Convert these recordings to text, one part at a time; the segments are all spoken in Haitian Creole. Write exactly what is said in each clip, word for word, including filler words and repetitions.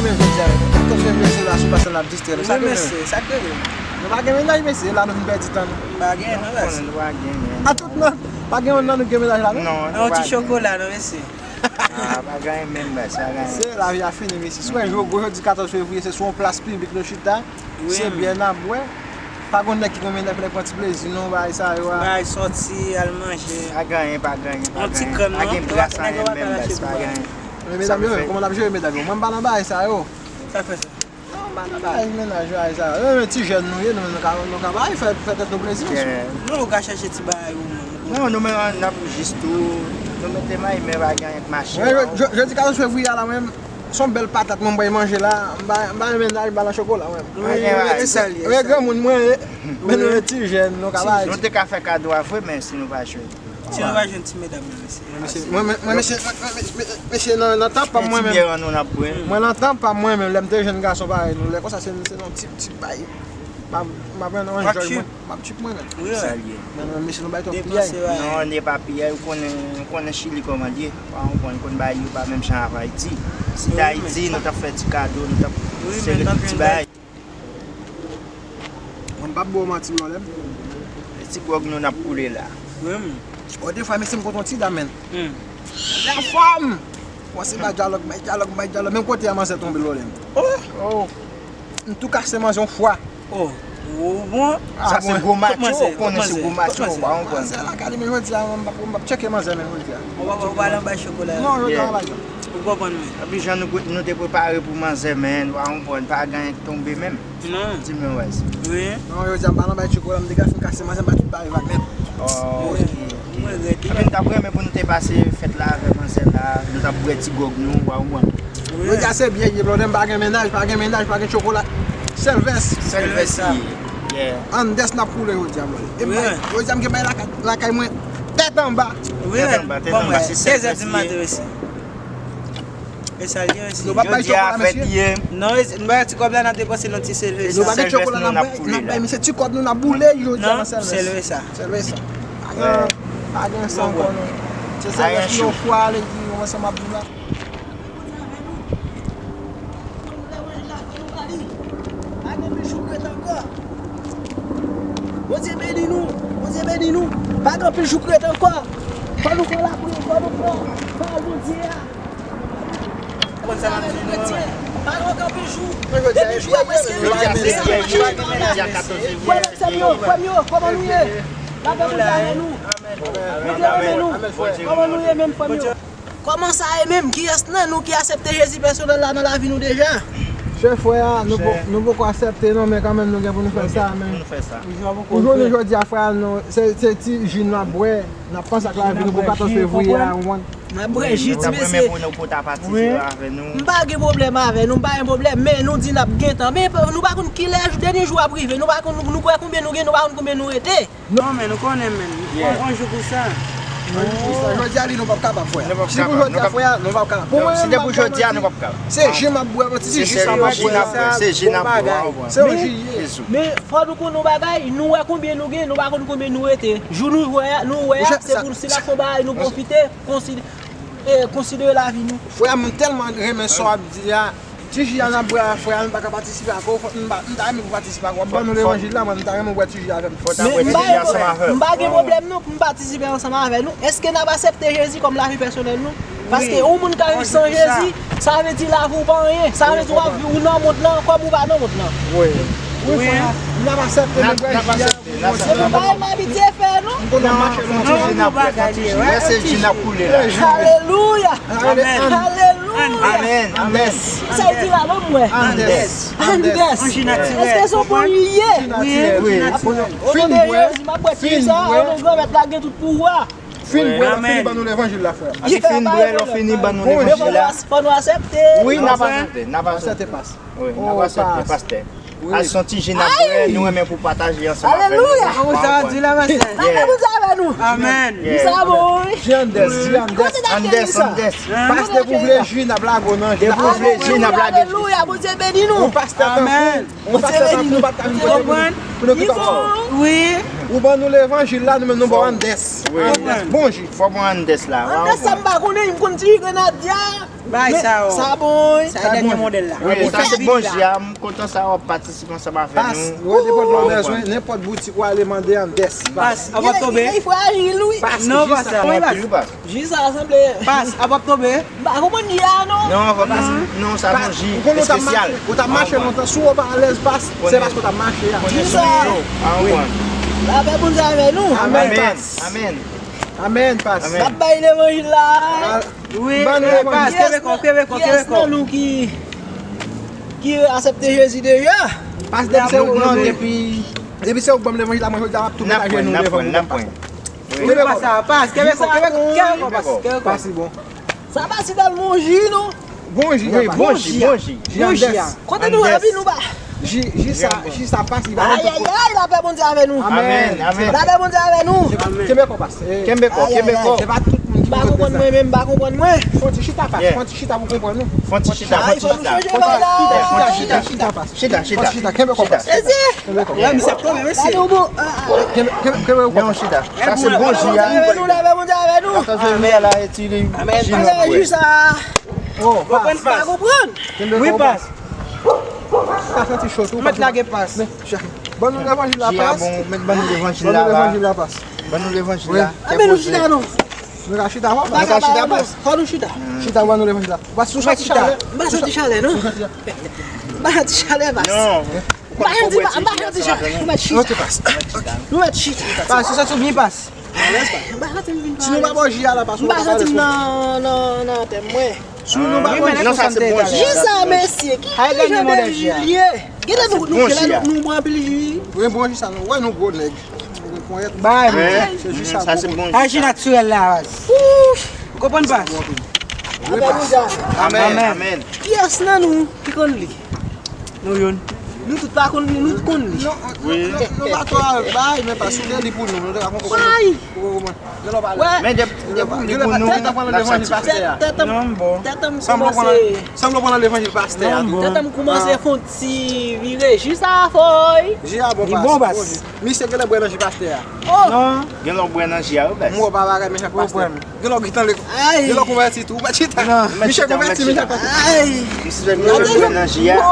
Men jodi a, katòz fevriye se la sou pase n ap distrè nou. Sa ke nou? Mesye, sa ke nou? Nou pa gen mennaj, mesye, la nou vin pèdi tan nou. Pa gen, non, baz. Konnen nou pa gen, men. A tout nan, pa gen yon nan nou gen mennaj la, non? Non, nou pa gen. Yon ti chokola, non, mesye. Ah, pa gen menm, baz, pa gen. Se lavi a fini, mesye. Si w wè jou gwo, jodi katòz fevriye, se sou yon plas piblik nou chita. Wi, se men. Byè n ap bwè. Pa gen nèg ki gen mennaj pou nèg pran ti plezi, non, bagay sa yo a. Bagay sòti, al manje. Pa gen anyen, pa gen anyen, pa gen anyen. Yon ti krèm, non? Pa gen bras anyen menm, baz, pa gen anyen. Men medam yo menm, kòman n ap jere medam yo? Mwen, m pa nan bagay sa yo. Sa k fè sa? Non, m pa nan bagay mennaj, bagay sa yo. Nou menm ti jèn nou ye, nou menm nou ka, nou ka bay, fè, fè tèt nou plezi. Yeah. Non, ou ka chèche ti bagay ou menm. Non, nou menm, n ap jis tou, nou mete may, men pa gen anyen k mache. Mwen, jodi katòz fevriye a la, mwen, se yon bèl patat mwen, m bay manje la, m pa, m pa renmen nan, m pa nan chokola, mwen. Wi, wi, wi, se sa l ye. Mwen granmoun mwen ye, men nou menm ti jèn, nou ka bay. Nou te ka fè kado a vre, men si nou pa jwenn. Si nou pa jwenn ti medam yo, mesye. Mwen, mesye, mwen, mesye, mwen, mwen, mesye, nan, nan tan pa m mwen menm. Ti byè an nou n ap bwè. Mwen, nan tan pa m mwen menm, lè m te jèn gason parèy nou, lè konsa se, se yon ti, ti bay. M ap, m ap enjoy mwen, m ap trip mwen menm. Wi, wi. Sa l ye. Men, men, mesye, nou bay twòp piyay. Non, n pa piyay, ou konnen, ou konnen Chili kòman l ye. Pa konprann, konn bagay yo pa menm jan avè Ayiti. Si te Ayiti, nou t ap fè ti kado, nou t ap sere tout ti bagay. Mwen m p ap ba w manti, Blòlèm. E ti gwòg nou n ap koule la. Wi, m. O, defwa, mesye, m kontan ti dam, men. Hmm. Anfòm! Kòmanse bay dyalòg, bay dyalòg, bay dyalòg. Menm kote a manzè tonbe, Blòlèm. Oh! Oh! M tou kase manzè yon fwa. Oh! Ou bon? Sa se gwo macho, ou konnen se gwo macho, ou pa konprann. Manzè lakay li, men jodi a, m p ap, m p ap tcheke manzè, men jodi a. Ou pa, ou pa al anba chokola. Non, jodi a, m pa al. Ou konprann, men. Epi jan nou, nou te prepare pou manzè, men, ou pa konprann, pa gen anyen k tonbe menm. Non. Di m non, baz. Wi. Non, yo di a m pa nan bay chokola, m te ka fin kase manzè, m pa tout bay vag nèt. Oh, ok, ok. Mwen rete. Epi m t ap renmen pou nou te pase fèt la avè manzè la, nou t ap bwè ti gwòg nou, ou pa konprann. Wi. Yo di a se byè ye, Blòlèm, pa gen mennaj, pa gen mennaj, pa gen chokola. Sèl vès. Sèl vès li ye. Yeah. Andes n ap koule jodi a, Blòlèm. Wi. Jodi a m gen bay lakay, lakay mwen, tèt anba. Wi. Tèt anba, tèt anba, se sèl vès li ye. Dezè di maten, mesye. E sa l ye, mesye. Nou p ap bay chokola, mesye. Non, e, nou bay ti kòb la, n ap depanse nan ti sèl vès la. Nou pa gen chokola, n ap bay, n ap bay misye ti kòb nou, n ap boule jodi a nan sèl vès. Sèl vès sa. Sèl vès sa. Pa gen, pa gen san ankò, non. Se sèl vès nou fwa, ale di nou ansanm ap viv la. Pa gen anpil jou k ret ankò. Bondye beni nou. Bondye beni nou. Pa gen anpil jou k ret ankò. Fò nou pran lapriyè, fò nou pran pawòl Bondye a. Konn sa m ap di nou. Pa gen anpil jou. Depi jou a prèske rive. Frè m ak sè m yo, frè m yo, kòman nou ye? Lapè Bondye avè nou. Bondye renmen nou. Kòman nou ye menm, frè m yo? Kòman sa ye menm? Kiyès nan nou ki aksepte Jezi pèsonèl la nan lavi nou deja? Chè, frè a, nou po-, nou poko aksepte non, men kanmenm nou gen pou nou fè sa, men pou jounen jodi a, frè a, nou, se, se ti ji n ap bwè, n ap panse ak lavi nou pou katòz fevriye a, ou konprann? N ap bwè ji, ti mesye. M pa gen pwoblèm avè nou, m pa gen pwoblèm, men nou di n ap gentan, men nou pa konn kilè dènye jou ap rive, nou pa konn, nou kwè konbyen nou gen, nou pa konn konbyen nou rete. Non, men nou konnen, men. On, on jou pou sa. On jou pou sa. Jodi a, li, nou p ap kapab, frè. Si pou jodi a, frè, nou p ap kapab. Pou mwen, si te pou jodi a, nou p ap kapab. Se ji m ap bwè, yon ti ji sa m ap bwè. Se ji n ap bwè. Se yon ji ye. Men, fò nou konn yon bagay, nou wè konbyen nou gen, nou pa konn konbyen nou rete. Jou nou wè a, nou wè a, se pou si n ap fè yon bagay, nou pwofite, konsidere, konsidere lavi nou. Frè, mwen tèlman renmen sa w ap di a. Ti ji a n ap bwè a, frè a, nou pa ka patisipe ak ou, m pa, m ta renmen pou patisipe ak ou. W ap ban nou levanjil la, mwen, m ta renmen w bwè ti ji avè m. Fò w ta bwè ti ji ansanm avè m. M pa gen pwoblèm non pou m patisipe ansanm avè nou. Èske n ap aksepte Jezi kòm lavi pèsonèl nou? Paske yon moun ka viv san Jezi, sa vle di lavi w pa anyen. Sa vle di w ap viv, ou nan mond lan kòm ou pa nan mond lan. Wi. Wi, frè a. N ap aksepte nou bwè ji a. Se pa bagay m abitye fè, non. M konn ap mache lwen ti ji n ap bwè, ti ji. Wè, se ji n ap koule la. Alelouya. Amèn. Alelouya. Amèn. Amèn. Sa l di la, ban m wè. Andes. Andes. Èske se yon bon li ye? Wi. O non de Jezi, m ap bwè ti sa, o non Granmèt la gen tout pouvwa. Fin bwè, fini ban nou levanjil la, frè. Fin bwè, lè w fini ban nou levanjil la. Fò nou aksepte. Wi, n ap aksepte, n ap aksepte. Wi, n ap aksepte, pastè. Al son ti ji n ap bwè, nou renmen pou pataje ansanm avè nou. Alelouya! Kòman sa di la, mesye? Amèn, Bondye avè nou. Amèn. Sa bon, wi. Di Andes, di Andes. Andes, Andes. Pastè pou vle ji n ap lage w nan ji. Depi w vle ji n ap lage. Alelouya, Bondye beni nou. Yon pastè tankou, yon pastè tankou nou pa t ka vin kote nou pou nou ki kòmsi. Wi. Ou ban nou levanjil la, nou menm nou ba w Andes. Wi. Andes, bon ji. Fò bon Andes la. Andes sa m pa konnen, m konn ti ji grenadya. Bay sa yo. Sa bon, wi. Sa e dènye modèl la. Wi, sa se bon ji a. M kontan sa w ap patisipe ansanm avè nou. Pas, nou depann lè w bezwen, nenpòt boutik w ale mande an dès. Pas, ap ap tonbe. Li frajil, wi. Pas, non, pas sa. Wi, pas. Ji sa sanble. Pas, ap ap tonbe. M pa konprann ji a, non. Non, fò pas. Non, sa bon ji espesyal. Ou konn ou t ap mache lontan, si w pa alèz, pas, se paske w t ap mache a. Ji sa. Lapè Bondye avè nou. Amèn, pas. Amèn. Amèn, pas. N ap bay levanjil la. Wi, pas, kenbe kò, kenbe kò, kenbe kò. Kiyès nan nou ki, ki aksepte Jezi deja? Pas, depi se ou, non, depi, depi se ou k ban m levanjil la, mwen jodi a m ap tou met ajenou devan ou. Kenbe kò, pas, kenbe kò, kenbe kò, kenbe kò, pas, kenbe kò. Pas li bon. Sa pa si tèlman bon ji, non. Bon ji, wi, bon ji, bon ji. Ji an dès. Kote nou anvi nou ba. Ji, ji sa, ji sa pas li ba. Ayayay, lapè Bondye avè nou. Amèn, amèn. Lapè Bondye avè nou. Kenbe kò, pas. Kenbe kò, kenbe kò. Se pa tout moun ki konprann sa. M pa konprann mwen menm, m pa konprann mwen. Fon ti chita, pas. Fon ti chita pou konprann nou. Fon ti chita, fon ti chita. Fon ti chita, chita, chita, pas. Chita, chita. Fon ti chita, kenbe kò, pas. Kenbe kò. Kenbe, kenbe, kenbe kò, pas. Chita. Sa se bon ji a. Lapè Bondye avè nou, lapè Bondye avè nou. Katòz fevriye la, eti li. Amèn. Ji sa. Oh, pas. Pa konprann. Wi, pas. Sa santi cho tou. Ou mèt lage pas. Ban nou levanjil la, pas. Ji a bon, mèt ban nou levanjil la. Ban nou levanjil la, pas. Ban nou levanjil la. Amèn, nou chita non. Nou ka chita, pas. Nou ka chita, pas. Fò nou chita. Chita, ban nou levanjil la. Pas, ou santi chalè. M pa santi chalè, non. M pa santi chalè, pas. Non. M pa santi, m pa santi chalè. Nou mèt chita. Ok, pas. Nou mèt chita. Pas, ou santi byen, pas. Si nou pa bò ji a la, pas, ou pa santi m nan, nan, nan tèt mwen. Si nou pa bò ji a, non, sa se bon ji. Ji sa, mesye, ki jan de ji li ye? Genlè nou, nou, genlè nou, nou bwè anpil ji. Wi, bon ji sa, nou, wè nou gwo nèg. Bay, se ji sa, sa se bon ji. Ay, ji natirèl la, baz. Ouf! Ou konprann, pas? Amèn, amèn. Kiyès nan nou ki konn li? Nou youn. Nou tout pa konn li, nou tout konn li. Non, non, non, nou pa twò bay, men pa sou li pou nou, nou te ka konprann. Ay! Men depi, depi li pou nou, n ap santi. Tèt an, tèt an, tèt an m kòmanse. Sanble w pran nan levanjil pastè a tou. Tèt an m kòmanse fè yon ti vire. Ji sa fò wi. Ji a bon, pas. Misye genlè bwè nan ji pastè a. Oh! Non. Genlè w bwè nan ji a wi, pas. M wè w pa bagay, men jan pastè. Gen lè w gentan le, gen lè w konvèti tou, ou pa chita. Misye konvèti, misye konvèti. Ay! Misye konvèti nan ji a.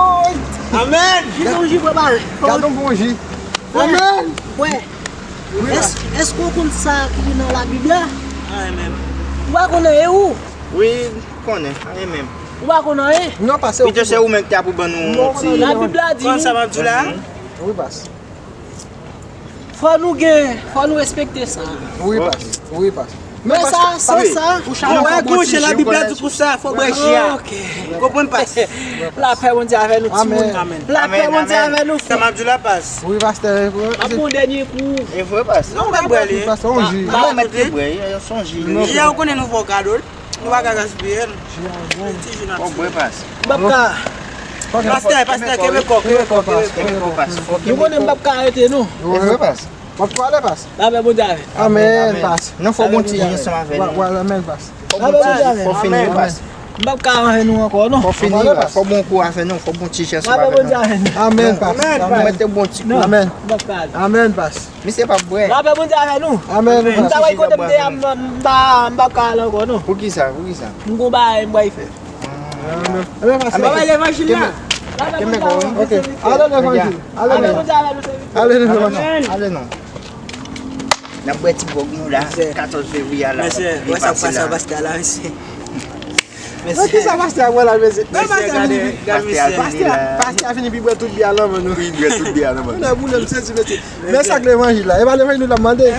Amèn! Ji sa, yon ji prepare. Gade yon bon ji. Amèn! Wè. Èske w konn sa ki nan Labib la? Anyen menm. Ou pa konn anyen ou? Wi, m konnen, anyen menm. Ou pa konn anyen? Non, pase ou. Pito se ou menm ki ta pou ban nou yon ti. Labib la di nou. Konn sa m ap di w la? Wi, pas. Fò nou gen, fò nou respekte sa. Wi, pas. Wi, pas. Men sa, san sa. Ou wè gon jan Labib la di pou sa, fò bwè ji a. Ok. Konprann, pas. Lapè Bondye avè nou, timoun. Amèn. Lapè Bondye avè nou, frè. Sa m ap di w la, pas. Wi, pastè. M ap bon dènye kou. E vre, pas. Non, m ap bwè li. Pas, on ji. Non, mèt bwè, se on ji. Ji a, ou konnen nou fè w kado l. Nou pa ka gaspiye l. Ti ji natirèl. Bon, bwè pas. M p ap ka. Pastè, pastè, kenbe kò, kenbe kò, kenbe kò. Kenbe kò, pas. Nou konnen m p ap ka rete, non. Wi, pas. M ap twale, pas. Lapè Bondye avè. Amèn, pas. Non, fò bon ti jan ansanm avè nou. Amèn, pas. Fò bon ti jan, fò fini, pas. M p ap ka avè nou ankò, non. Fò fini, pas. Fò bon kou avè nou, fò bon ti jan ansanm avè nou. Lapè Bondye avè nou. Amèn, pas. Amèn, pas. Mete bon ti kou. Amèn. M p ap ka ale. Amèn, pas. Misye pa bwè. Lapè Bondye avè nou. Amèn. M ta wè kote m te a, m, m pa, m p ap ka al ankò, non. Poukisa? Poukisa? M gon bagay m pral fè. Amèn. Amèn, pastè. Ba bay levanjil la. Lapè Bondye avè nou. Ok. Ale levanjil. Ale levanjil. Ale levanjil. Ale non. N ap bwè ti gwòg nou la, katòz fevriye a la. Mesye, wè sa k pase a pastè la, mesye. Mesye, kisa pastè a wè la, mesye? Mesye, gade, gade, mesye. Pastè a, pastè a vini pi bwè tout byè a nan men nou. Pi bwè tout byè a nan men nou. Mwen boule m sezi, mesye. Men sa k levanjil la? E pa levanjil nou t ap mande?